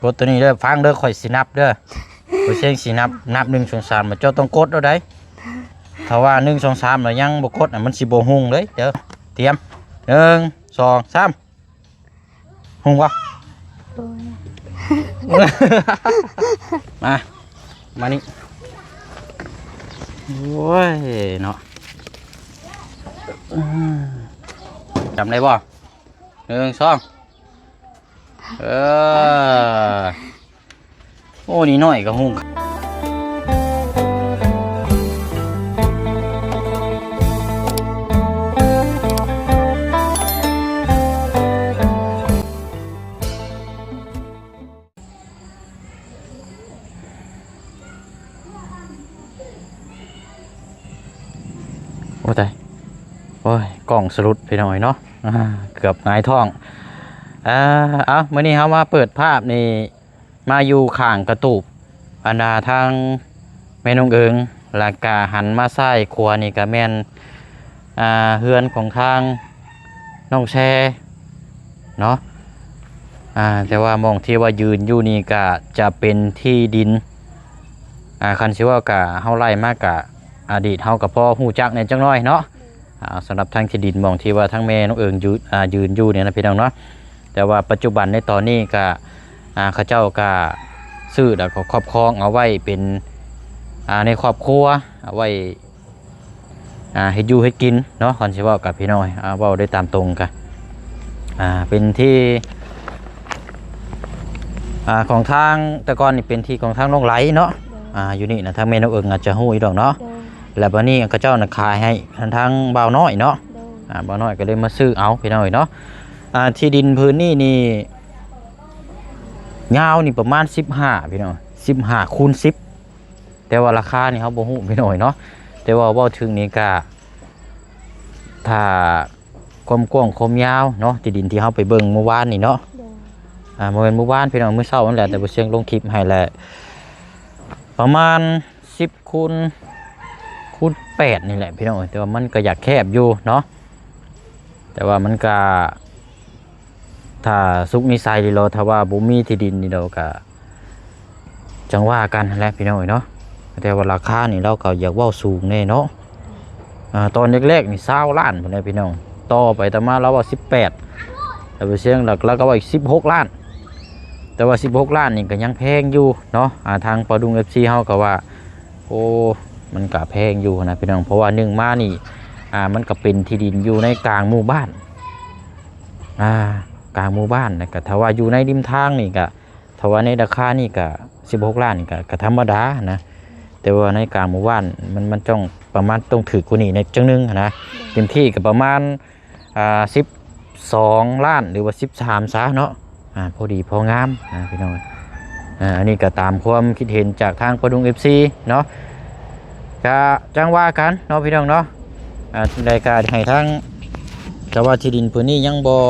ກົດໂຕນີ້ເດີ ຟັງເດີ ຂ້ອຍຊິນັບເດີ ຂ້ອຍຊິນັບ ນັບໜຶ່ງ ສອງ ສາມ ແລ້ວເຈົ້າຕ້ອງກົດເອົາໃດ໋. ຖ້າວ່າໜຶ່ງ ສອງ ສາມ ແລ້ວຍັງບໍ່ກົດນະ ມັນຊິບໍ່ຮຸ່ງເລີຍເດີ. ຕຽມ ໜຶ່ງ ສອງ ສາມ ຮຸ່ງບໍ່? ໂດຍ ມາ ມານີ້ ໂອ້ຍເນາະ ອືມ ຈຳໄດ້ບໍ່? ໜຶ່ງ ສອງ ເອີ ໂອ້ ນີ້ໜ້ອຍກໍຮຸ່ງ. ໂອ້ຕາຍ ໂອ້ຍ ກ້ອງສະຫຼຸດພີ່ນ້ອງເອີຍເນາະ ອ່າ ເກືອບຫງາຍທ້ອງ. ອ່າ ເອົາ ມື້ນີ້ເຮົາມາເປີດພາບນີ້ ມາຢູ່ຂ້າງກະຕູບ ອັນນ່າ ທາງແມ່ນ້ອງເອີງ ແລ້ວກະຫັນມາຊ້າຍຂວານີ້ກະແມ່ນ ອ່າ ເຮືອນຂອງທາງນ້ອງແຊເນາະ. ອ່າ ແຕ່ວ່າໝ່ອງທີ່ວ່າຢືນຢູ່ນີ້ກະຈະເປັນທີ່ດິນ ອ່າ ຄັນຊິເວົ້າກະເຮົາໄລ່ມາກະອະດີດເຮົາກະພໍຮູ້ຈັກແດ່ຈັກໜ້ອຍເນາະ. ອ່າ ສຳລັບທາງທີ່ດິນໝ່ອງທີ່ວ່າທາງແມ່ນ້ອງເອີງຢູ່ ອ່າ ຢືນຢູ່ນີ້ນະພີ່ນ້ອງເນາະ ແຕ່ວ່າປັດຈຸບັນໃນຕອນນີ້ກະ ອ່າ ເຂົາເຈົ້າກະຊື້ແລ້ວກໍຄອບຄອງເອົາໄວ້ເປັນ ອ່າ ໃນຄອບຄົວ ເອົາໄວ້ ອ່າ ເຮັດຢູ່ເຮັດກິນເນາະ ຄັນຊິເວົ້າກັບພີ່ນ້ອງ ອ່າ ເວົ້າໄດ້ຕາມຕົງກະ ອ່າ ເປັນທີ່ ອ່າ ຂອງທາງ ແຕ່ກ່ອນນີ້ເປັນທີ່ຂອງທາງນ້ອງໄຫຼເນາະ. ໂດຍ ອ່າ ຢູ່ນີ້ນະ ທາງແມ່ນ້ອງເອີງອາດຈະຮູ້ຢູ່ດອກເນາະ. ໂດຍ ແລ້ວບາດນີ້ເຂົາເຈົ້ານະຂາຍໃຫ້ທາງບ່າວນ້ອຍເນາະ. ໂດຍ ອ່າ ບ່າວນ້ອຍກໍເລີຍມາຊື້ເອົາພີ່ນ້ອງເອີຍເນາະ. ອ່າ ທີ່ດິນພື້ນນີ້ນີ້ ຍາວນີ້ປະມານສິບຫ້າ ພີ່ນ້ອງ ສິບຫ້າຄູນສິບ ແຕ່ວ່າລາຄານີ້ເຮົາບໍ່ຮູ້ພີ່ນ້ອງເອີຍເນາະ. ແຕ່ວ່າເວົ້າເຖິງນີ້ກະ ຖ້າຄວາມກວ້າງຄວາມຍາວເນາະ ທີ່ດິນທີ່ເຮົາໄປເບິ່ງມື້ວານນີ້ເນາະ. ໂດຍ ອ່າ ບໍ່ແມ່ນມື້ວານພີ່ນ້ອງ ມື້ເຊົ້ານັ້ນແຫຼະ ແຕ່ບໍ່ຊຽງລົງຄລິບໃຫ້ແຫຼະ ປະມານສິບຄູນ ຄູນແປດນີ້ແຫຼະພີ່ນ້ອງເອີຍ. ແຕ່ວ່າມັນກໍຢາກແຄບຢູ່ເນາະ ແຕ່ວ່າມັນກະ ຖ້າສຸກນິໄສນີ້ລະ ຖ້າວ່າບໍ່ມີທີ່ດິນນີ້ລະກະ ຈັ່ງວ່າກັນຫັ້ນແຫຼະພີ່ນ້ອງເອີຍເນາະ. ແຕ່ວ່າລາຄານີ້ລາວກໍຢາກເວົ້າສູງແດ່ເນາະ. ອ່າ ຕອນແລກໆນີ້ຊາວລ້ານພຸ້ນແຫຼະພີ່ນ້ອງ ຕໍ່ໄປຕໍ່ມາລາວເວົ້າສິບແປດ ແລ້ວໄປເສຍງລາວກໍເວົ້າອີກສິບຫົກລ້ານ. ແຕ່ວ່າສິບຫົກລ້ານນີ້ກໍຍັງແພງຢູ່ເນາະ. ອ່າ ທາງປາດຸງ ເອັຟຊີ ເຮົາກໍວ່າ ໂອ້ ມັນກະແພງຢູ່ຫັ້ນນະພີ່ນ້ອງ ເພາະວ່າໜຶ່ງມານີ້ ອ່າ ມັນກະເປັນທີ່ດິນຢູ່ໃນກາງໝູ່ບ້ານ ອ່າ ກາງໝູ່ບ້ານ ແລ້ວກະຖ້າວ່າຢູ່ໃນລິມທາງນີ້ກະ ຖ້າວ່າໃນລາຄານີ້ກະສິບຫົກລ້ານນີ້ກະ ກະທຳມະດານະ. ແຕ່ວ່າໃນກາງໝູ່ບ້ານມັນ ມັນຕ້ອງປະມານ ຕ້ອງຖືກກວ່ານີ້ແດ່ຈັກໜຶ່ງຫັ້ນນະ. ເຕັມທີ່ກະປະມານ ອ່າ ສິບສອງລ້ານ ຫຼືວ່າສິບສາມຊະເນາະ. ອ່າ ພໍດີພໍງາມນະພີ່ນ້ອງ. ອ່າ ອັນນີ້ກໍຕາມຄວາມຄິດເຫັນຈາກທາງປາດຸງ ເອັຟຊີ ເນາະ. ກະຈັ່ງວ່າກັນເນາະພີ່ນ້ອງເນາະ. ອ່າ ຈັ່ງໃດກໍໃຫ້ທາງ ແຕ່ວ່າທີ່ດິນພື້ນນີ້ຍັງບໍ່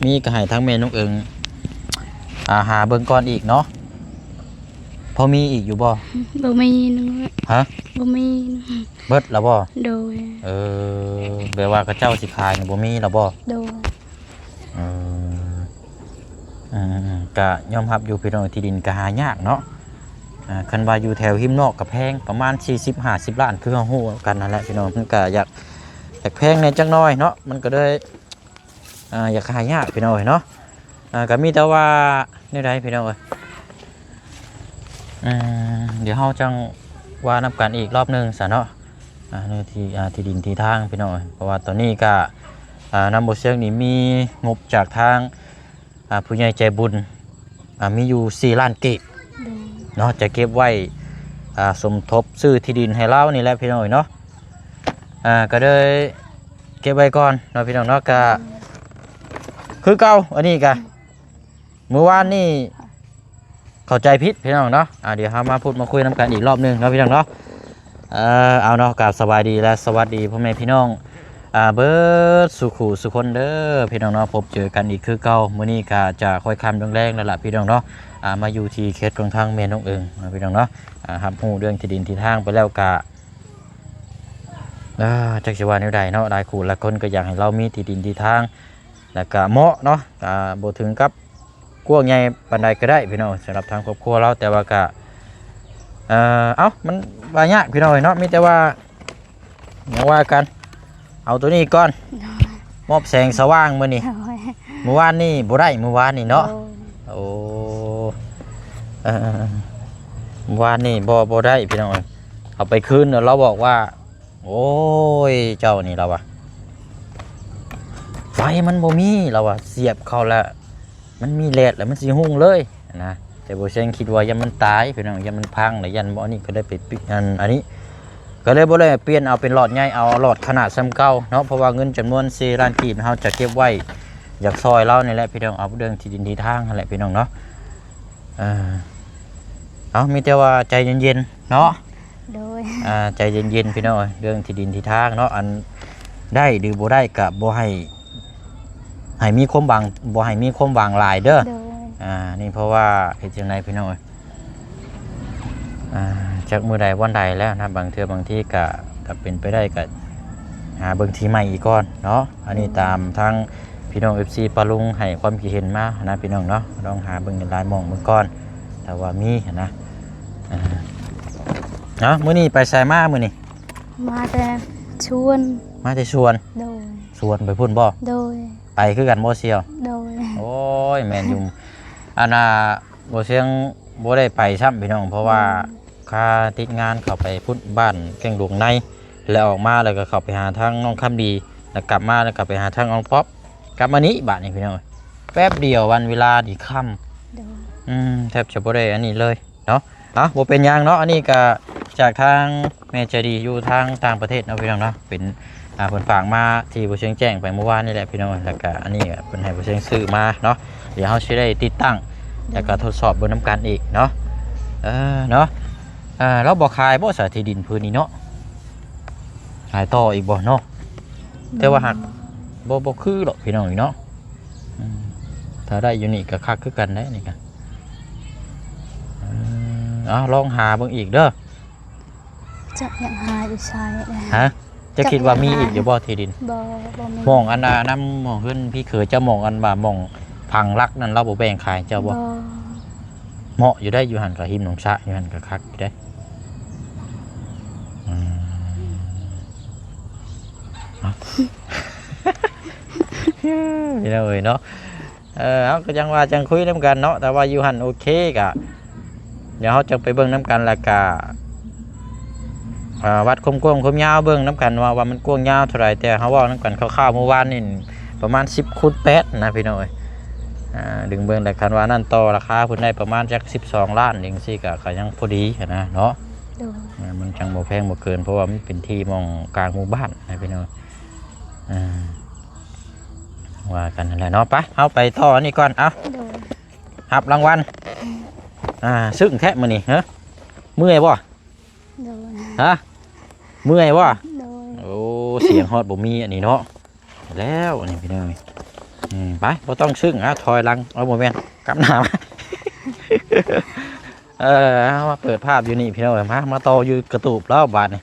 ມີ ກໍໃຫ້ທາງແມ່ນ້ອງເອີງ ອ່າ ຫາເບິ່ງກ່ອນອີກເນາະ. ພໍມີອີກຢູ່ບໍ່? ບໍ່ມີນະ. ຮະ? ບໍ່ມີນະ. ເບິດແລ້ວບໍ່? ໂດຍ. ເອີ ແບບວ່າເຂົາເຈົ້າຊິຂາຍນີ້ບໍ່ມີແລ້ວບໍ່? ໂດຍ. ເອີ ອືມ ກະຍອມຮັບຢູ່ພີ່ນ້ອງ ທີ່ດິນກະຫາຍາກເນາະ. ອ່າ ຄັນວ່າຢູ່ແຖວຮິມນອກກະແພງ ປະມານສີ່ສິບຫ້າສິບລ້ານ ຄືເຮົາຮູ້ກັນນັ້ນແຫຼະພີ່ນ້ອງ. ມັນກະຢາກ ຢາກແພງແດ່ຈັກໜ້ອຍເນາະ ມັນກໍເລີຍ ອ່າ ຢາກຫາຍາກພີ່ນ້ອງເອີຍເນາະ. ອ່າ ກໍມີແຕ່ວ່າແນວໃດພີ່ນ້ອງເອີຍ ອືມ ດຽວເຮົາຈັ່ງວ່ານຳກັນອີກລອບໜຶ່ງຊະເນາະ. ອ່າ ເນື້ອທີ່ ອ່າ ທີ່ດິນທີ່ທາງພີ່ນ້ອງເອີຍ ເພາະວ່າຕອນນີ້ກະ ອ່າ ນຳບໍ່ຊຽງນີ້ມີງົບຈາກທາງ ອ່າ ຜູ້ໃຫຍ່ໃຈບຸນ ອ່າ ມີຢູ່ສີ່ລ້ານກີບ ໂດຍ ເນາະ ຈະເກັບໄວ້ ອ່າ ສົມທົບຊື້ທີ່ດິນໃຫ້ລາວນີ້ແຫຼະພີ່ນ້ອງເອີຍເນາະ. ອ່າ ກໍເລີຍເກັບໄວ້ກ່ອນເນາະພີ່ນ້ອງເນາະ. ກະ ໂດຍ ຄືເກົ່າ ອັນນີ້ກະ ມື້ວານນີ້ເຂົ້າໃຈຜິດພີ່ນ້ອງເນາະ. ອ່າ ດຽວເຮົາມາພູດມາຄຸຍນຳກັນອີກລອບໜຶ່ງເນາະພີ່ນ້ອງເນາະ. ເອີ ເອົາເນາະ ກາບສະບາຍດີ ແລະ ສະຫວັດດີພໍ່ແມ່ພີ່ນ້ອງ ອ່າ ເບິດສູ່ຄູ່ສູ່ຄົນເດີພີ່ນ້ອງເນາະ. ພົບເຈີກັນອີກຄືເກົ່າ ມື້ນີ້ກະຈະຄ່ອຍຄ່ຳແລງແລ້ວລະພີ່ນ້ອງເນາະ. ອ່າ ມາຢູ່ທີ່ເຂດຂອງທາງແມ່ນ້ອງເອີງເນາະພີ່ນ້ອງເນາະ. ອ່າ ຮັບຮູ້ເລື່ອງທີ່ດິນທີ່ທາງໄປແລ້ວກະ ອ່າ ຈັກຊິວ່າແນວໃດເນາະ ຫຼາຍຄູ່ຫຼາຍຄົນກໍຢາກໃຫ້ລາວມີທີ່ດິນທີ່ທາງ ແລ້ວກະເໝາະເນາະ ກະບໍ່ເຖິງກັບ ກວ້າງໃຫຍ່ປານໃດກໍໄດ້ພີ່ນ້ອງ ສຳລັບທາງຄອບຄົວລາວ ແຕ່ວ່າກະ ເອີ ເອົ້າ ມັນວ່າຍາກພີ່ນ້ອງເອີຍເນາະ ມີແຕ່ວ່າ ຍັງວ່າກັນ ເອົາໂຕນີ້ກ່ອນ ໂດຍ ມອບແສງສະຫວ່າງມື້ນີ້ ໂດຍ ມື້ວານນີ້ບໍ່ໄດ້ ມື້ວານນີ້ເນາະ ໂດຍ ໂອ້ ເອີ ເອີ ເອີ ມື້ວານນີ້ບໍ່ ບໍ່ໄດ້ພີ່ນ້ອງເອີຍ ເອົາໄປຄືນ ລາວບອກວ່າ ໂອ້ຍ ເຈົ້ານີ້ ລາວວ່າ ໄຟມັນບໍ່ມີ ລາວວ່າ ສຽບເຂົ້າແລ້ວ ມັນມີແລດແລ້ວມັນຊິຮຸ່ງເລີຍນະ ແຕ່ບໍ່ແຊງຄິດວ່າຢ້ານມັນຕາຍພີ່ນ້ອງ ຢ້ານມັນພັງ ແລ້ວຢ້ານບໍ່ ອັນນີ້ກໍເລີຍໄປປິ ອັນ ອັນນີ້ ກໍເລີຍບໍ່ໄດ້ປ່ຽນ ເອົາເປັນຫຼອດໃຫຍ່ ເອົາຫຼອດຂະໜາດສ່ຳເກົ່າເນາະ ເພາະວ່າເງິນຈຳນວນສີ່ລ້ານກີບ ເຮົາຈະເກັບໄວ້ ຢາກຊ່ອຍລາວນີ້ແຫຼະພີ່ນ້ອງ ເອົາເລື່ອງທີ່ດິນທີ່ທາງຫັ້ນແຫຼະພີ່ນ້ອງເນາະ ເອີ ເອົາ ມີແຕ່ວ່າໃຈເຢັນໆເນາະ ໂດຍ ອ່າ ໃຈເຢັນໆ ພີ່ນ້ອງເອີຍ ເລື່ອງທີ່ດິນທີ່ທາງເນາະ ອັນ ໄດ້ຫຼືບໍ່ໄດ້ກະບໍ່ໃຫ້ ໃຫ້ມີຄວາມຫວັງ ບໍ່ໃຫ້ມີຄວາມຫວັງຫຼາຍເດີ້ ໂດຍ ອ່າ ນີ້ເພາະວ່າເຮັດຈັ່ງໃດພີ່ນ້ອງເອີຍ ອ່າ ຈັກມື້ໃດວັນໃດແລ້ວນະ ບາງເທື່ອບາງທີກະ ຖ້າເປັນໄປໄດ້ກະຫາເບິ່ງທີ່ໃໝ່ອີກກ່ອນເນາະ ອັນນີ້ຕາມທາງ ພີ່ນ້ອງເອັຟຊີປ້າລຸງໃຫ້ຄວາມຄິດເຫັນມານະພີ່ນ້ອງເນາະ ລອງຫາເບິ່ງຫຼາຍໆໝ່ອງເບິ່ງກ່ອນ ຖ້າວ່າມີຫັ້ນນະ ອ່າ ເອົ້າ ມື້ນີ້ໄປໃສມາມື້ນີ້ ມາແຕ່ສວນ ມາແຕ່ສວນ ໂດຍ ສວນໄປພຸ້ນບໍ່ ໂດຍ ໄກຄືກັນບໍ່ສ່ຽວ ໂດຍ ໂອ້ຍ ແມ່ນຢູ່ ອັນນ່າ ບໍ່ສ່ຽງບໍ່ໄດ້ໄປຊ້ຳພີ່ນ້ອງ ເພາະວ່າ ໂດຍ ຄາຕິດງານເຂົ້າໄປພຸ້ນ ບ້ານແກ້ງດວງໃນ ແລ້ວອອກມາແລ້ວກໍເຂົ້າໄປຫາທາງນ້ອງຄຳດີ ແລ້ວກັບມາແລ້ວກໍໄປຫາທາງນ້ອງປັອບ ກັບມານີ້ບາດນີ້ພີ່ນ້ອງ ແປັບດຽວວັນເວລານີ້ຄ່ຳ ໂດຍ ອືມ ແທບຈະບໍ່ໄດ້ອັນນີ້ເລີຍເນາະ ເອົ້າ ບໍ່ເປັນຫຍັງເນາະ ອັນນີ້ກໍຈາກທາງແມ່ໃຈດີຢູ່ທາງຕ່າງປະເທດເນາະພີ່ນ້ອງເນາະ ເປັນ ອ່າ ເພິ່ນຝາກມາທີ່ບໍ່ເຊີງແຈ້ງໄປເມື່ອວານນີ້ແຫຼະພີ່ນ້ອງ ແລ້ວກໍອັນນີ້ກໍເພິ່ນໃຫ້ບໍ່ເຊີງຊື້ມາເນາະ ດຽວເຮົາຊິໄດ້ຕິດຕັ້ງ ແລ້ວກໍທົດສອບເບິ່ງນຳກັນອີກເນາະ ເອີ ເນາະ ອ່າ ລາວບໍ່ຂາຍບໍ່ສາ ທີ່ດິນພື້ນນີ້ເນາະ ຂາຍຕໍ່ອີກບໍ່ເນາະ ແຕ່ວ່າຫາກ ບໍ່ ບໍ່ຄືດອກພີ່ນ້ອງນີ້ເນາະ ອືມ ຖ້າໄດ້ຢູ່ນີ້ກໍຄັກຄືກັນເດ້ນີ້ກໍ ເອີ ເອົາ ລອງຫາເບິ່ງອີກເດີ ຈັກຢາກຫາຢູ່ໃສ ຮະ ເຈົ້າຄິດວ່າມີອີກຢູ່ບໍ່ທີ່ດິນ ບໍ່ ບໍ່ມີ ໝ່ອງອັນນ່າ ນຳໝ່ອງເຮືອນພີ່ເຂີຍເຈົ້າ ໝ່ອງອັນວ່າໝ່ອງຝັງຫຼັກນັ້ນ ລາວບໍ່ແບ່ງຂາຍເຈົ້າບໍ່ ບໍ່ ເໝາະຢູ່ໄດ໋ ຢູ່ຫັ້ນກໍຮິມໜອງສະ ຢູ່ຫັ້ນກໍຄັກຢູ່ໄດ໋ ອືມ ເອົາ ພີ່ນ້ອງເອີຍເນາະ ເອີ ເຮົາກໍຈັ່ງວ່າຈັ່ງຄຸຍນຳກັນເນາະ ແຕ່ວ່າຢູ່ຫັ້ນໂອເຄກະ ດຽວເຮົາຈະໄປເບິ່ງນຳກັນ ແລ້ວກະ ເອີ ວັດຄວາມກວ້າງຄວາມຍາວເບິ່ງນຳກັນວ່າ ວ່າມັນກວ້າງຍາວເທົ່າໃດ ແຕ່ເຮົາເວົ້ານຳກັນຄ່າວໆມື້ວານນີ້ ປະມານສິບຄູນແປດນະພີ່ນ້ອງເອີຍ ອ່າ ດຶງເບິ່ງ ແລ້ວຄັນວ່ານັ້ນຕໍ່ລາຄາເພິ່ນໄດ້ປະມານຈັກສິບສອງລ້ານຈັ່ງຊີ້ ກະ ກະຍັງພໍດີຫັ້ນນະເນາະ ໂດຍ ອ່າ ມັນຈັ່ງບໍ່ແພງບໍ່ເກີນ ເພາະວ່າມັນເປັນທີ່ໝ່ອງກາງໝູ່ບ້ານນະພີ່ນ້ອງ ອ່າ ວ່າກັນຫັ້ນແຫຼະເນາະ ໄປ ເຮົາໄປຕໍ່ອັນນີ້ກ່ອນ ເອົາ ໂດຍ ຮັບລາງວັນ ອ່າ ຊຶ້ງແທ້ມື້ນີ້ ຮະ ເມື່ອຍບໍ່ ໂດຍ ຮະ ເມື່ອຍບໍ່ ໂດຍ ໂອ້ ສຽງຮອດບໍ່ມີອັນນີ້ເນາະ ແລ້ວອັນນີ້ພີ່ນ້ອງ ອືມ ໄປ ບໍ່ຕ້ອງຊຶ້ງ ອ່າ ຖອຍຫຼັງ ເອົາ ບໍ່ແມ່ນ ກັບໜ້າມາ ເອີ ເອົາ ມາເປີດພາບຢູ່ນີ້ພີ່ນ້ອງ ມາ ມາຕໍ່ຢູ່ກະຕູບແລ້ວບາດນີ້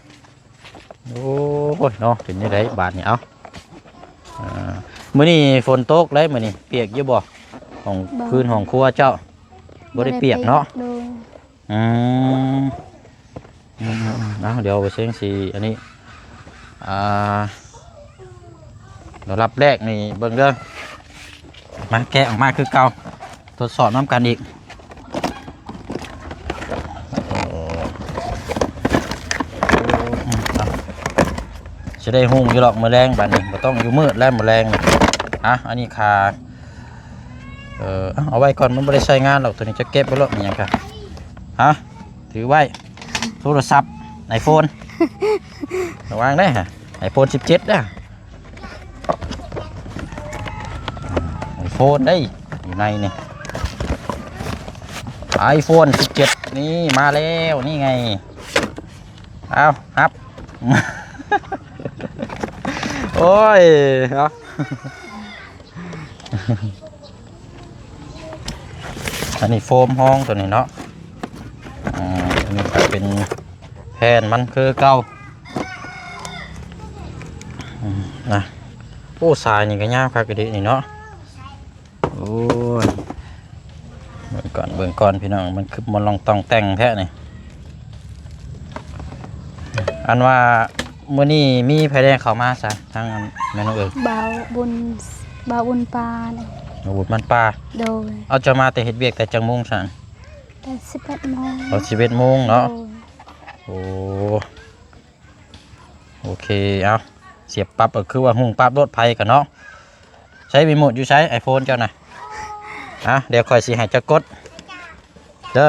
ໂອ້ຍເນາະ ເປັນຈັ່ງໃດບາດນີ້ ເອົາ ອ່າ ມື້ນີ້ຝົນຕົກເດ້ ມື້ນີ້ປຽກຢູ່ບໍ່ ຫ້ອງ ບໍ່ ພື້ນຫ້ອງຄົວເຈົ້າ ບໍ່ໄດ້ປຽກເນາະ ໂດຍ ອືມ ອືມໆໆ ເອົາ ດຽວເຊງຊິອັນນີ້ ອ່າ ດຽວລັບແລກນີ້ເບິ່ງເດີ ມາແກະອອກມາຄືເກົ່າ ທົດສອບນຳກັນອີກ ໂອ້ ອືມ ເອົາ ຊິໄດ້ຮຸ່ງຢູ່ດອກມື້ແລງບາດນີ້ ບໍ່ຕ້ອງຢູ່ມືດແລ້ວມື້ແລງນີ້ ອ່ະ ອັນນີ້ຄາ ເອີ ເອົາ ເອົາໄວ້ກ່ອນ ມັນບໍ່ໄດ້ໃຊ້ງານດອກ ໂຕນີ້ຈະເກັບໄວ້ໂລດ ມີຫຍັງກະ ຮະ ຖືໄວ້ ໂທລະສັບ ໄອໂຟນ ລະວັງເດ້ ໄອໂຟນສິບເຈັດເດ້ ໄອໂຟນເດ້ ຢູ່ໃນນີ້ ໄອໂຟນສິບເຈັດ ນີ້ມາແລ້ວ ນີ້ໄງ ເອົາ ຮັບ ໂອ້ຍ ເອົາ ອັນນີ້ໂຟມຮອງໂຕນີ້ເນາະ ອ່າ ອັນນີ້ກໍເປັນແຜ່ນມັນຄືເກົ່າ ອືມ ນະ ໂອ້ ສາຍນີ້ກໍຍາວຄັກອີ່ຫຼີນີ້ເນາະ ໂອ້ຍ ກ່ອນພີ່ນ້ອງ ມັນຄືບໍ່ລອງຕ້ອງແຕ່ງແທ້ນີ້. ອັນວ່າມື້ນີ້ມີໃຜແດ່ເຂົ້າມາຊະ ທາງອັນແມ່ນ້ອງເອີຍ? ບ່າວບຸນ ບ່າວບຸນປາ. ບ່າວບຸນບ້ານປ່າ. ໂດຍ. ເອົາ ເຈົ້າມາແຕ່ເຮັດວຽກແຕ່ຈັກໂມງຊັ້ນ? ແຕ່ສິບເອັດໂມງ. ເອົາ ສິບເອັດໂມງເນາະ. ໂດຍ. ໂອ້ ໂອເຄ ເອົາ ສຽບປັບ ກໍຄືວ່າຮຸ່ງປັບໂລດ ໄພກັນເນາະ. ໃຊ້ຣີໂມດຢູ່ໃສ ໄອໂຟນເຈົ້ານະ? ອ່ະ ດຽວຂ້ອຍຊິໃຫ້ເຈົ້າກົດເດີ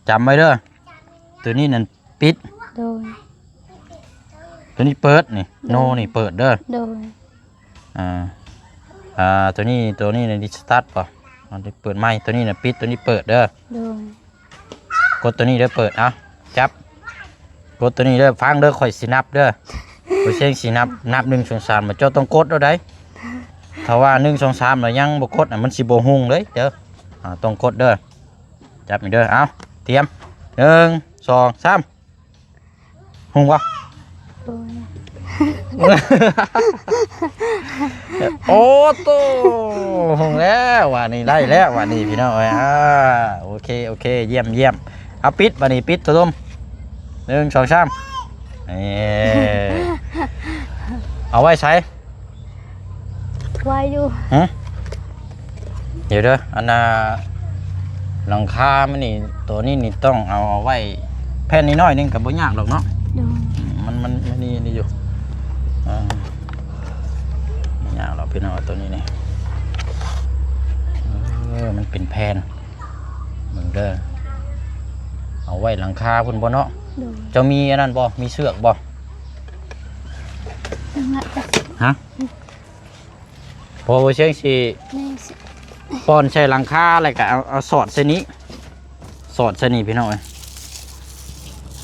ຈຳໄວ້ເດີ ໂຕນີ້ນັ້ນປິດ. ໂດຍ. ໂຕນີ້ເປີດ ນີ້ ໂນ ໂດຍ ນີ້ເປີດເດີ. ໂດຍ. ອ່າ ອ່າ ໂຕນີ້ ໂຕນີ້ນີ້ສະຕາດບໍ່? ເອົາ ເປີດໃໝ່ ໂຕນີ້ນະປິດ ໂຕນີ້ເປີດເດີ. ໂດຍ. ກົດໂຕນີ້ເດີ ເປີດ ເອົາ ຈັບ ກົດໂຕນີ້ເດີ ຟັງເດີ ຂ້ອຍຊິນັບເດີ ຂ້ອຍຊິນັບ ນັບໜຶ່ງ ສອງ ສາມ ແລ້ວເຈົ້າຕ້ອງກົດເອົາໃດ໋. ຖ້າວ່າໜຶ່ງ ສອງ ສາມ ແລ້ວຍັງບໍ່ກົດນະ ມັນຊິບໍ່ຮຸ່ງເລີຍເດີ. ອ່າ ຕ້ອງກົດເດີ ຈັບນີ້ເດີ ເອົາ ຕຽມ ໜຶ່ງ ສອງ ສາມ. ຮຸ່ງບໍ່? ໂອ້ຍ ໂອ້ໂຕ ຮຸ່ງແລ້ວ ບາດນີ້ໄດ້ແລ້ວ ບາດນີ້ພີ່ນ້ອງເອີຍ. ອ່າ ໂອເຄ ໂອເຄ ຢ້ຽມ ຢ້ຽມ. ເອົາ ປິດ ບາດນີ້ປິດໂຕດົມ ໜຶ່ງ ສອງ ສາມ. ເອີ ເອົາໄວ້ໃສ? ໄວ້ຢູ່. ຫຶ? ດຽວເດີ ອັນນ່າ ຫຼັງຄາມັນນີ້ ໂຕນີ້ນີ້ຕ້ອງເອົາ ເອົາໄວ້ແຜ່ນນ້ອຍໆໜຶ່ງກໍບໍ່ຍາກດອກເນາະ. ໂດຍ. ອືມ ມັນ ມັນ ມັນນີ້ ນີ້ຢູ່ ອ່າ ບໍ່ຍາກດອກພີ່ນ້ອງ ໂຕນີ້ນີ້ ເອີ ມັນເປັນແຜ່ນ ເບິ່ງເດີ ເອົາໄວ້ຫຼັງຄາພຸ້ນບໍ່ເນາະ? ໂດຍ. ເຈົ້າມີອັນນັ້ນບໍ່? ມີເຊືອກບໍ່? ຫະ? ພໍບໍ່ເຊີງຊິ ນີ້ຊິ ປ້ອນໃສ່ຫຼັງຄາ ແລ້ວກໍເອົາ ເອົາສອດໃສ່ນີ້ ສອດໃສ່ນີ້ພີ່ນ້ອງເອີຍ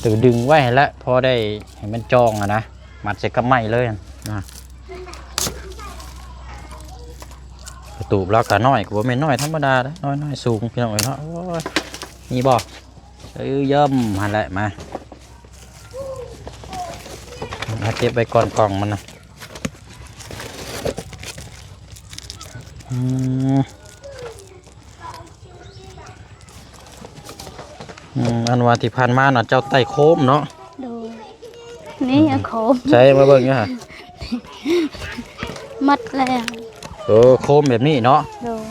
ຕຶງດຶງໄວ້ຫັ້ນແຫຼະ ພໍໄດ້ໃຫ້ມັນຈ່ອງຫັ້ນນະ ມັດໃສ່ກັບໄມ້ເລີຍຫັ້ນນະ. ກະຕູບລາວກະນ້ອຍ ກະບໍ່ແມ່ນນ້ອຍທຳມະດາເດ້ ນ້ອຍໆສູງພີ່ນ້ອງເອີຍເນາະ. ໂອ້ຍ ມີບໍ່? ເອີ ຢ້ຳ ຫັ້ນແຫຼະ ມາ ມາເກັບໄວ້ກ່ອນ ກ່ອງມັນນະ. ອືມ ອືມ ອັນວ່າທີ່ຜ່ານມານະ ເຈົ້າໄຕ່ໂຄມເນາະ? ໂດຍ. ນີ້ ອືມ ໂຄມ ໃສ່ມາເບິ່ງຢູ່ຫະ ໝົດແລ້ວ. ເອີ ໂຄມແບບນີ້ເນາະ? ໂດຍ.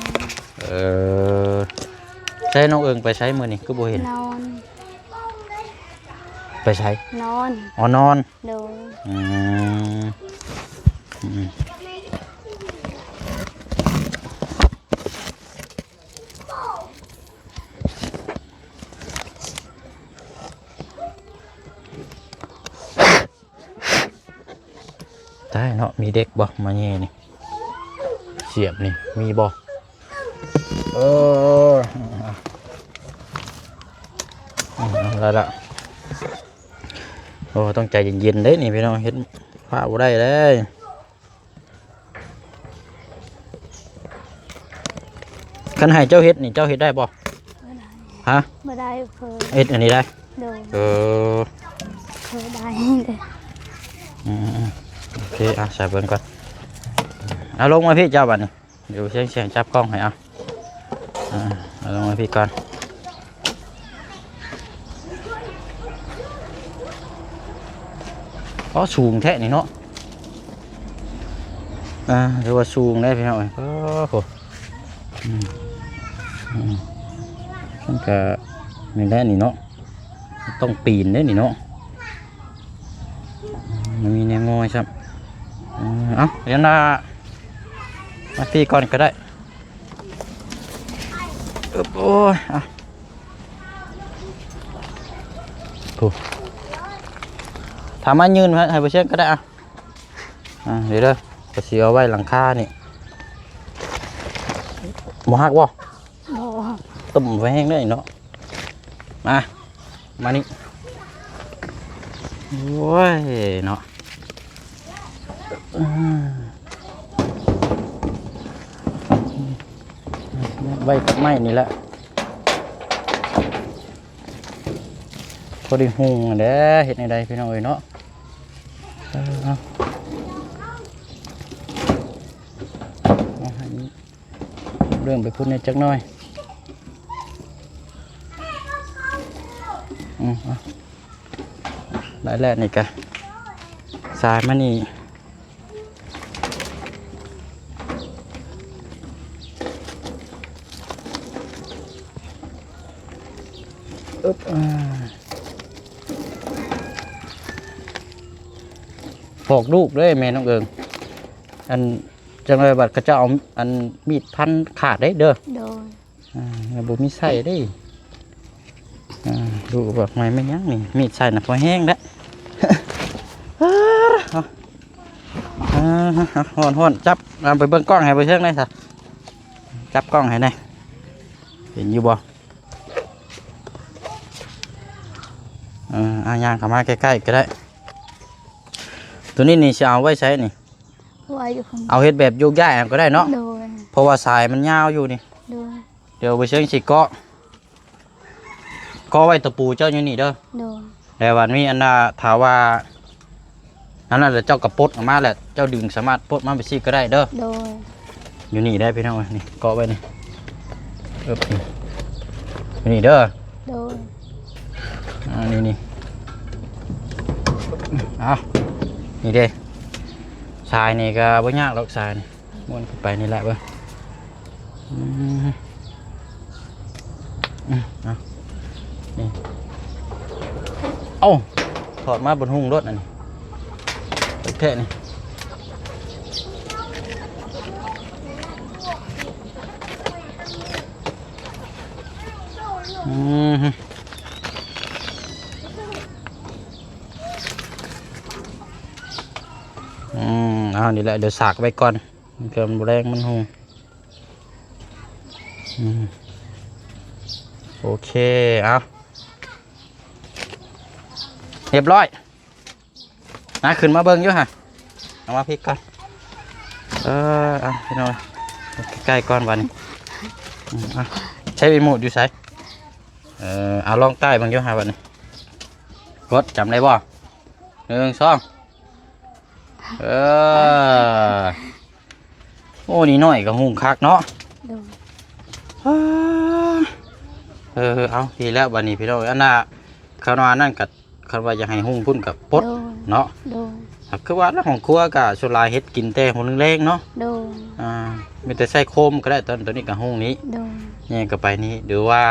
ເອີ ໃສ່ ນ້ອງເອີງໄປໃສມື້ນີ້ ຄືບໍ່ເຫັນ? ນອນ. ໄປໃສ? ນອນ. ອໍ ນອນ. ໂດຍ. ອືມ ອືມ ຕາຍເນາະ ມີເດັກບໍ່ມາແຍ່ນີ້ ສຽບນີ້ ມີບໍ່? ເອີ ໄດ້ລະ. ໂອ້ ຕ້ອງໃຈເຢັນໆເດ້ນີ້ພີ່ນ້ອງ ເຮັດຟ້າວບໍ່ໄດ້ເດ້. ຄັນໃຫ້ເຈົ້າເຮັດນີ້ ເຈົ້າເຮັດໄດ້ບໍ່? ບໍ່ໄດ້. ຮະ? ບໍ່ໄດ້ ເຄີຍ ເຮັດອັນນີ້ໄດ້? ໂດຍ. ເອີ ເຄີຍໄດ້ເດ້. ອືມໆໆ ໂອເຄ ອ່ະ ໃສ່ເບິ່ງກ່ອນ. ເອົາລົງມາພີ້ເຈົ້າບາດນີ້. ດຽວເຊງ ເຊງຈັບກ້ອງໃຫ້ ເອົາ ອ່າ ເອົາລົງມາພີ້ກ່ອນ. ອໍ ສູງແທ້ນີ້ເນາະ. ອ່າ ຖືວ່າສູງເດ້ພີ່ນ້ອງເອີຍ. ໂອ້ໂຫ ອືມ ອືມ ມັນກະນີ້ແຫຼະນີ້ເນາະ. ຕ້ອງປີນເດ້ນີ້ເນາະ ມັນມີແນວງອຍຊ້ຳ. ເອີ ເອົາ ດຽວນະ ມາພີ້ກ່ອນກໍໄດ້. ອຶບ ໂອ້ຍ ອ່ະ ໂອ້ ຖ້າມາຍື່ນໃຫ້ ໃຫ້ບໍ່ເຊງກໍໄດ້. ອ່ະ ອ່າ ດຽວເດີ ກະຊິເອົາໄວ້ຫຼັງຄານີ້. ບໍ່ຫັກບໍ່? ບໍ່. ຕຸ້ມໄວ້ແຮງເດ້ເນາະ. ມາ ມານີ້. ໂອ້ຍເນາະ ອືມ ໄວ້ກັບໄມ້ນີ້ແຫຼະ ພໍໄດ້ຮຸ່ງຫັ້ນແຫຼະ. ເຮັດແນວໃດພີ່ນ້ອງເອີຍເນາະ? ເອີ ເອົາ ເອົາໃຫ້ເລື່ອມໄປພຸ້ນແດ່ຈັກໜ້ອຍ. ອືມ ເອົາ ໄດ້ແລ້ວນີ້ກະ ສາຍມານີ້ ອຶບ ອ່າ ບອກລູກເດ້ແມ່ນ້ອງເອີງ ອັນ ຈັ່ງໃດບັດເຂົາເຈົ້າເອົາອັນມີດພັນຂາດເດ້ເດີ. ໂດຍ ອ່າ ບໍ່ມີໃຊ້ເດ້. ອ່າ ລູກບອກໃໝ່ແມ່ນຫຍັງນີ້ ມີດໃຊ້ນະພໍແຮງແລ້ວ. ອ່າ ຮ້ອນໆ ຈັບ ເອົາໄປເບິ່ງກ້ອງໃຫ້ເບິ່ງເທິງແດ່ຊະ ຈັບກ້ອງໃຫ້ແດ່ ເຫັນຢູ່ບໍ່? ເອີ ເອົາຍ່າງເຂົ້າມາໃກ້ໆ ກໍໄດ້. ໂຕນີ້ນີ້ຊິເອົາໄວ້ໃສນີ້? ໄວ້ຢູ່ພຸ້ນ ເອົາເຮັດແບບໂຍກຍ້າຍເອົາກໍໄດ້ເນາະ. ໂດຍ ເພາະວ່າສາຍມັນຍາວຢູ່ນີ້. ໂດຍ ດຽວບໍ່ເຊີງຊິເກາະ ເກາະໄວ້ຕະປູເຈົ້າຢູ່ນີ້ເດີ. ໂດຍ ແລ້ວບາດນີ້ອັນນ່າ ຖ້າວ່າອັນນັ້ນແຫຼະ ເຈົ້າກໍປົດອອກມາແຫຼະ ເຈົ້າດຶງສາມາດປົດມາແບບຊີ້ກໍໄດ້ເດີ. ໂດຍ ຢູ່ນີ້ໄດ້ພີ່ນ້ອງເອີຍ ນີ້ເກາະໄວ້ນີ້ ເອີ ນີ້ ຢູ່ນີ້ເດີ. ໂດຍ ອ່າ ນີ້ໆ ເອົາ ນີ້ເດ້ ສາຍນີ້ກໍບໍ່ຍາກດອກ ສາຍນີ້ ມ້ວນຂຶ້ນໄປນີ້ແຫຼະເບິ່ງ. ອືມ ອືມ ເອົາ ນີ້ ເອົ້າ ຖອດມາບົນຫຸ້ງໂລດ ອັນນີ້ ແທ້ນີ້. ອືມ ອືມ ເອົາ ນີ້ແຫຼະ ດຽວສາກໄວ້ກ່ອນ ເພື່ອມັນບໍ່ແລງມັນຫຸ້ງ. ອືມ ໂອເຄ ເອົາ ຮຽບຮ້ອຍ. ນະ ຂຶ້ນມາເບິ່ງຢູ່ຫະ ເອົາມາພີ້ກ່ອນ. ເອີ ເອົາ ພີ່ນ້ອງ ໃກ້ໆ ກ່ອນບາດນີ້. ອືມ ເອົາ ໃຊ້ຣີໂມດຢູ່ໃສ? ເອີ ເອົາ ລອງຕ້າຍເບິ່ງຢູ່ຫະບາດນີ້. ກົດ ຈຳໄດ້ບໍ່? ໜຶ່ງ ສອງ ເອີ ໂອ້ ນີ້ໜ້ອຍກໍຫຸ້ງຄັກເນາະ. ໂດຍ ເອີ ເອົາ ດີແລ້ວບາດນີ້ພີ່ນ້ອງ. ອັນນ່າ ຄັນວ່ານັ້ນກໍ ຄັນວ່າຢາກໃຫ້ຫຸ້ງພຸ້ນກໍປົດ ໂດຍ ເນາະ. ໂດຍ ກໍຄືວ່າລະ ຫ້ອງຄົວກໍສ່ວນຫຼາຍເຮັດກິນແຕ່ຫົວແລງໆ ເນາະ. ໂດຍ ອ່າ ມີແຕ່ໃຊ້ໂຄມກໍໄດ້ ຕອນ ຕອນນີ້ກໍຫຸ້ງນີ້ ໂດຍ ແຍກກັນໄປນີ້ ຫຼືວ່າ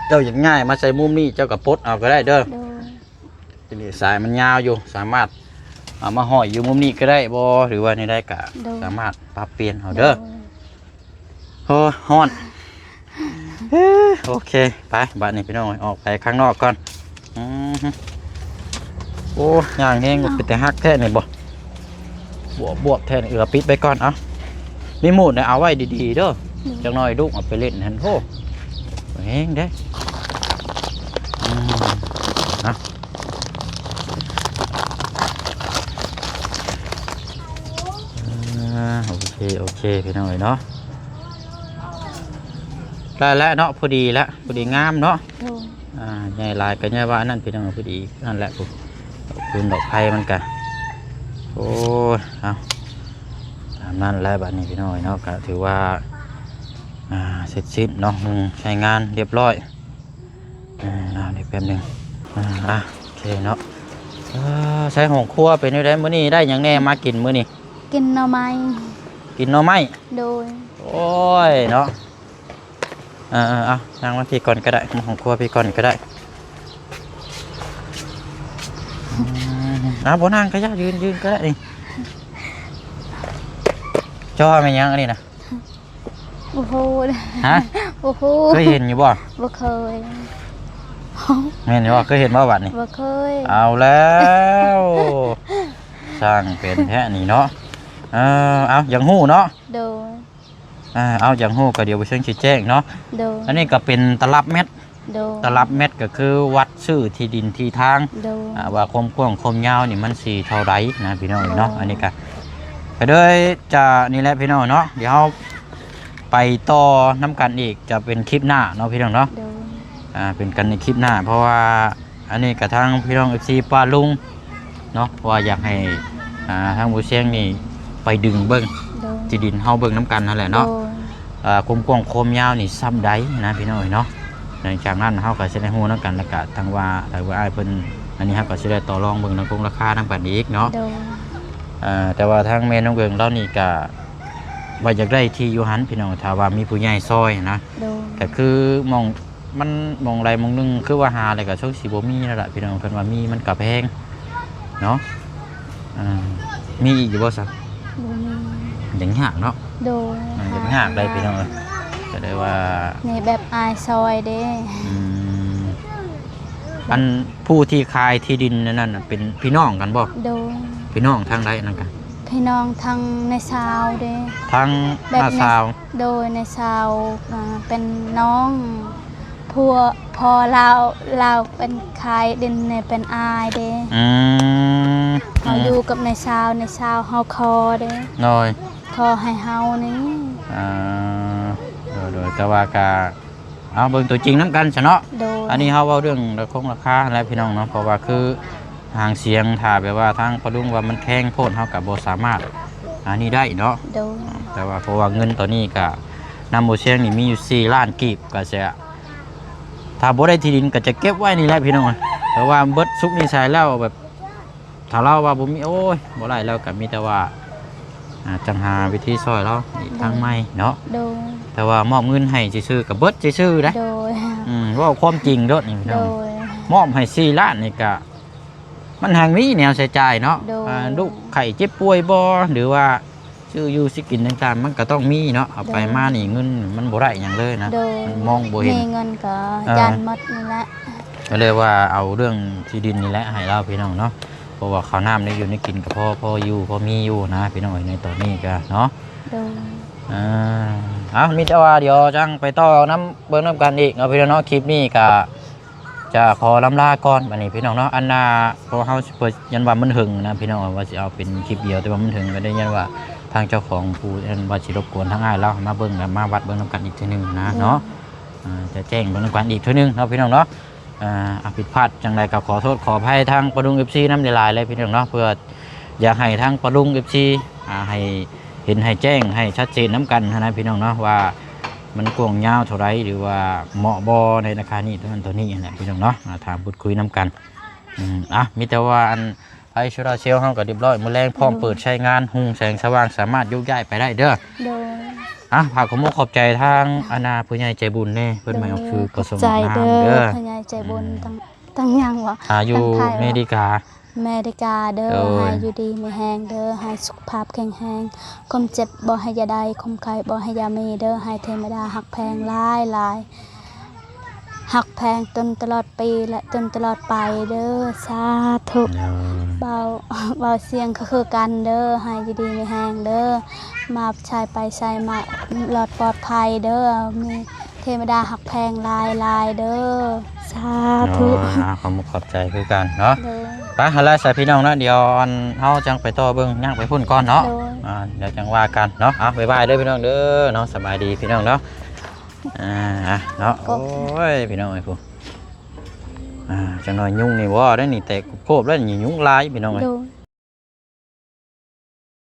ເຈົ້າຢາກຍ້າຍມາໃສ່ມຸມນີ້ ເຈົ້າກໍປົດເອົາກໍໄດ້ເດີ. ໂດຍ ທີນີ້ສາຍມັນຍາວຢູ່ ສາມາດເອົາມາຫ້ອຍຢູ່ມຸມນີ້ກໍໄດ້ບໍ່ ຫຼືວ່າແນວໃດກໍ ໂດຍ ສາມາດປັບປ່ຽນເອົາເດີ. ໂດຍ ໂອ້ ຮ້ອນ. ເອີ ໂອເຄ ໄປ ບາດນີ້ພີ່ນ້ອງ ອອກໄປຂ້າງນອກກ່ອນ. ອືມ ໂອ້ ຍ່າງແຮງ ເອົ້າ ເປັນຕາຮັກແທ້ນີ້ບໍ່ ບວບໆ ແທ້ນີ້. ເອີ ປິດໄວ້ກ່ອນ ເອົາ ຣີໂມດນີ້ເອົາໄວ້ດີໆ ເດີ. ອືມ ຈັກໜ້ອຍລູກເອົາໄປຫຼິ້ນຫັ້ນ ໂອ້ ແຮງເດ້. ອືມ ເອົາ ອ່າ ໂອເຄ ໂອເຄ ພີ່ນ້ອງເອີຍເນາະ ໄດ້ແລ້ວເນາະ ພໍດີແລ້ວ ພໍດີງາມເນາະ. ໂດຍ ອ່າ ໃຫຍ່ຫຼາຍກໍໃຫຍ່ວ່າອັນນັ້ນ ພີ່ນ້ອງ ພໍດີນັ້ນແຫຼະ. ພຸ້ນ ດອກຄູນດອກໄຜ່ມັນກະ ໂອ້ຍ ເອົາ ຕາມນັ້ນແຫຼະ. ບາດນີ້ພີ່ນ້ອງເນາະ ກະຖືວ່າ ອ່າ ເສັດສິ້ນເນາະ ເຊິ່ງໃຊ້ງານຮຽບຮ້ອຍ. ອ່າ ດຽວແປັບໜຶ່ງ ອ່າ ໂອເຄເນາະ. ເອີ ໃຊ້ຫ້ອງຄົວເປັນແນວໃດ? ມື້ນີ້ໄດ້ຫຍັງແດ່ມາກິນມື້ນີ້? ກິນໜໍ່ໄມ້. ກິນໜໍ່ໄມ້? ໂດຍ ໂອ້ຍເນາະ. ເອີໆ ເອົາ ນັ່ງມາພີ້ກ່ອນກໍໄດ້ ມາຫ້ອງຄົວພີ້ກ່ອນກໍໄດ້. ອືມ ເອົາ ບໍ່ນັ່ງກໍຢ່າ ຢືນ ຢືນກໍໄດ້ນີ້. ເຈົ້າວ່າແມ່ນຫຍັງອັນນີ້ນະ? ບໍ່ຮູ້. ຮະ? ບໍ່ຮູ້. ເຄີຍເຫັນຢູ່ບໍ່? ບໍ່ເຄີຍ. ແມ່ນຢູ່ບໍ່? ເຄີຍເຫັນບໍ່ບາດນີ້? ບໍ່ເຄີຍ. ເອົາແລ້ວ ຊ່າງເປັນແທ້ນີ້ເນາະ. ເອີ ເອົາ ຢາກຮູ້ເນາະ? ໂດຍ. ອ່າ ເອົາ ຢາກຮູ້ກໍດຽວບໍ່ເຊີງຊີ້ແຈງເນາະ. ໂດຍ. ອັນນີ້ກໍເປັນຕະລັບແມັດ. ໂດຍ. ຕະລັບແມັດກໍຄືວັດຊື່ທີ່ດິນທີ່ທາງ. ໂດຍ. ອ່າ ວ່າຄວາມກວ້າງຄວາມຍາວນີ້ມັນຊິເທົ່າໃດນະ ພີ່ນ້ອງເນາະ. ໂດຍ. ອັນນີ້ກໍ ກໍເລີຍຈະນີ້ແຫຼະ ພີ່ນ້ອງເນາະ, ດຽວເຮົາໄປຕໍ່ນຳກັນອີກ ຈະເປັນຄລິບໜ້າເນາະ ພີ່ນ້ອງເນາະ. ໂດຍ. ອ່າ ເປັນກັນໃນຄລິບໜ້າ ເພາະວ່າ ອັນນີ້ກະທາງພີ່ນ້ອງເອັຟຊີປ້າລຸງເນາະ ວ່າຢາກໃຫ້ ອ່າ ທາງບໍ່ຊຽງນີ້ໄປດຶງເບິ່ງ ໂດຍ ທີ່ດິນເຮົາເບິ່ງນຳກັນຫັ້ນແຫຼະເນາະ. ໂດຍ. ອ່າ ຄວາມກວ້າງຄວາມຍາວນີ້ສ່ຳໃດນະ ພີ່ນ້ອງເອີຍເນາະ. ຫຼັງຈາກນັ້ນເຮົາກໍຊິໄດ້ຮູ້ນຳກັນ ແລ້ວກໍທາງວ່າ ທາງວ່າອ້າຍເພິ່ນ ອັນນີ້ເຮົາກໍຊິໄດ້ຕໍ່ລອງເບິ່ງໃນໂຄງລາຄານຳກັນອີກເນາະ. ໂດຍ ເອີ ແຕ່ວ່າທາງແມ່ນ້ອງເອີງລາວນີ້ກໍວ່າຢາກໄດ້ທີ່ຢູ່ຫັ້ນພີ່ນ້ອງ ຖ້າວ່າມີຜູ້ໃຫຍ່ຊ່ອຍນະ. ໂດຍ ກໍຄືໝ່ອງ ມັນໝ່ອງໃດໝ່ອງໜຶ່ງ ຄືວ່າຫາແລ້ວກໍຊົງຊິບໍ່ມີແລ້ວລະພີ່ນ້ອງ ເພິ່ນວ່າມີມັນກໍແພງເນາະ. ອ່າ ມີອີກຢູ່ບໍ່ຊະ? ບໍ່ມີ. ຍັງຍາກເນາະ. ໂດຍ ອ່າ ຍັງຍາກໄດ໋ພີ່ນ້ອງເອີຍ ກໍໄດ້ວ່າ ນີ້ແບບອ້າຍຊ່ອຍເດ້. ອືມ ອັນຜູ້ທີ່ຂາຍທີ່ດິນອັນນັ້ນນະ ເປັນພີ່ນ້ອງກັນບໍ່? ໂດຍ ພີ່ນ້ອງທາງໃດອັນນັ້ນກະ? ພີ່ນ້ອງທາງນ້າສາວເດ້ ທາງ ແບບ ນ້າສາວ. ໂດຍ ນ້າສາວ ອ່າ ເປັນນ້ອງ ຜົວພໍ່ລາວ ລາວເປັນຂາຍດິນໃຫ້ເປັນອ້າຍເດ້. ອືມ ເຮົາ ອືມ ຢູ່ກັບນ້າສາວ ນ້າສາວເຮົາຂໍເດ້. ໂດຍ ຂໍໃຫ້ເຮົານີ້. ອ່າ ໂດຍໆ ແຕ່ວ່າກະ ເອົາເບິ່ງຕົວຈິງນຳກັນຊະເນາະ. ໂດຍ ອັນນີ້ເຮົາເວົ້າເລື່ອງລາຄາ ໂຄງລາຄາຫັ້ນແຫຼະພີ່ນ້ອງເນາະ ເພາະວ່າຄືຫາງສຽງ ຖ້າແບບວ່າທາງປາລຸງວ່າມັນແພງໂພດ ເຮົາກໍບໍ່ສາມາດອັນນີ້ໄດ້ເນາະ. ໂດຍ ແຕ່ວ່າເພາະວ່າເງິນຕອນນີ້ກໍນຳບໍ່ສຽງນີ້ມີຢູ່ສີ່ລ້ານກີບ ກໍຈະ ຖ້າບໍ່ໄດ້ທີ່ດິນກໍຈະເກັບໄວ້ນີ້ແຫຼະພີ່ນ້ອງ ເພາະວ່າເບິດສຸກນິໄສແລ້ວ ແບບ ຖ້າລາວວ່າບໍ່ມີ ໂອ້ຍ ບໍ່ໄດ້ ແລ້ວກໍມີແຕ່ວ່າ ອ່າ ຈັ່ງຫາວິທີຊ່ອຍລາວອີກ ໂດຍ ທາງໃໝ່ເນາະ. ໂດຍ ແຕ່ວ່າມອບເງິນໃຫ້ຊື່ໆ ກໍເບິດຊື່ໆໄດ໋. ໂດຍ ອືມ ເວົ້າຄວາມຈິງໂລດນີ້ພີ່ນ້ອງ. ໂດຍ ມອບໃຫ້ສີ່ລ້ານນີ້ກໍ ມັນຫາກມີແນວໃຊ້ຈ່າຍເນາະ. ໂດຍ ອ່າ ລູກໄຂ້ເຈັບປ່ວຍບໍ່ ຫຼືວ່າຊື້ຢູ່ຊື້ກິນຕ່າງໆ ມັນກໍຕ້ອງມີເນາະ. ເອົາໄປ ໂດຍ ມານີ້ເງິນມັນບໍ່ໄດ້ຫຍັງເລີຍນະ. ໂດຍ ມັນມອງບໍ່ເຫັນ ມີເງິນກໍ ເອີ ຢ້ານໝົດນີ້ແຫຼະ. ກໍເລີຍວ່າເອົາເລື່ອງທີ່ດິນນີ້ແຫຼະໃຫ້ລາວພີ່ນ້ອງເນາະ ເພາະວ່າເຂົ້ານ້ຳໄດ້ຢູ່ໄດ້ກິນກໍພໍ ພໍຢູ່ພໍມີຢູ່ນະພີ່ນ້ອງເອີຍ ໃນຕອນນີ້ກໍເນາະ. ໂດຍ ອ່າ ເອົາ ມີແຕ່ວ່າດຽວຈັ່ງໄປຕໍ່ນຳ ເບິ່ງນຳກັນອີກເນາະພີ່ນ້ອງເນາະ. ຄລິບນີ້ກໍຈະຂໍລຳລາກ່ອນບັດນີ້ພີ່ນ້ອງເນາະ. ອັນນ່າ ເພາະເຮົາຊິເປີດ ຢ້ານວ່າມັນເຖິງນະພີ່ນ້ອງ ວ່າຊິເອົາເປັນຄລິບດຽວ ແຕ່ວ່າມັນເຖິງ ກໍໄດ້ຍິນວ່າທາງເຈົ້າຂອງຜູ້ ອັນ ວ່າຊິລົບກວນທາງອ້າຍລາວມາເບິ່ງ ແລະ ມາວັດເບິ່ງນຳກັນອີກເທື່ອໜຶ່ງນະເນາະ. ໂດຍ ອ່າ ຈະແຈ້ງເບິ່ງນຳກັນອີກເທື່ອໜຶ່ງເນາະພີ່ນ້ອງເນາະ. ອ່າ ຜິດພາດຈັ່ງໃດກໍຂໍໂທດຂໍອະໄພທາງປາລຸງ ເອັຟຊີ ນຳຫຼາຍໆເລີຍພີ່ນ້ອງເນາະ ເພື່ອຢາກໃຫ້ທາງປາລຸງ ເອັຟຊີ ອ່າ ໃຫ້ເຫັນໃຫ້ແຈ້ງໃຫ້ຊັດເຈນນຳກັນຫັ້ນນະພີ່ນ້ອງເນາະ ວ່າມັນກວ້າງຍາວເທົ່າໃດ ຫຼືວ່າເໝາະບໍ່ໃນລາຄານີ້ ເທົ່ານັ້ນເທົ່ານີ້ຫັ້ນແຫຼະພີ່ນ້ອງເນາະ. ອ່າ ຖາມພູດຄຸຍນຳກັນ. ອືມ ອ່ະ ມີແຕ່ວ່າອັນ ໄຟໂຊລາເຊວເຮົາກໍຮຽບຮ້ອຍ ມື້ແລງພ້ອມ ໂດຍ ເປີດໃຊ້ງານ ຮຸ່ງແສງສະຫວ່າງ ສາມາດໂຍກຍ້າຍໄປໄດ້ເດີ. ໂດຍ ອ່ະ ຝາກຂອບມຸກຂອບໃຈທາງອັນນ່າຜູ້ໃຫຍ່ໃຈບຸນແດ່ ເພິ່ນມາອອກຊື່ກໍສົ່ງ ໂດຍ ນາມເດີ. ຂອບໃຈເດີ ຜູ້ໃຫຍ່ໃຈບຸນ ອືມ ທັງ ທັງຫຍັງວະ ອ່າ ຢູ່ ທັງໄທ ອາເມລິກາ ເມລິກາເດີ. ໂດຍ ໃຫ້ຢູ່ດີມີແຮງເດີ ໃຫ້ສຸຂະພາບແຂງແຮງ ຄວາມເຈັບບໍ່ໃຫ້ຢ່າໄດ້ ຄວາມໄຂ້ບໍ່ໃຫ້ຢ່າມີເດີ ໃຫ້ເທວະດາຮັກແພງຫຼາຍໆ ຮັກແພງຈົນຕະຫຼອດປີ ແລະ ຈົນຕະຫຼອດໄປເດີ ສາທຸ. ໂດຍ ເບົາ ເບົາສຽງກໍຄືກັນເດີ ໃຫ້ຢູ່ດີມີແຮງເດີ ມາໃສໄປໃສມາລອດປອດໄພເດີ ມີເທວະດາຮັກແພງຫຼາຍໆເດີ ສາທຸ. ໂດຍ ອ່າ ຂອບມຸກຂອບໃຈຄືກັນເນາະ. ໂດຍ ໄປ ຫັ້ນແຫຼະຊະພີ່ນ້ອງເນາະ ດຽວອັນ ເຮົາຈັ່ງໄປຕໍ່ເບິ່ງ ຍ່າງໄປພຸ້ນກ່ອນເນາະ. ໂດຍ ອ່າ ດຽວຈັ່ງວ່າກັນເນາະ. ເອົາ ບາຍບາຍເດີພີ່ນ້ອງເດີເນາະ ສະບາຍດີພີ່ນ້ອງເນາະ. ອ່າ ເນາະ ໂອ້ຍ ພີ່ນ້ອງເອີຍ ຜູ້ ອ່າ ຈັກໜ້ອຍຍຸງນີ້ບໍ່ໄດ້ນີ້ ແຕກໂຄບແລ້ວນີ້ ຍຸງຫຼາຍພີ່ນ້ອງເອີຍ. ໂດຍ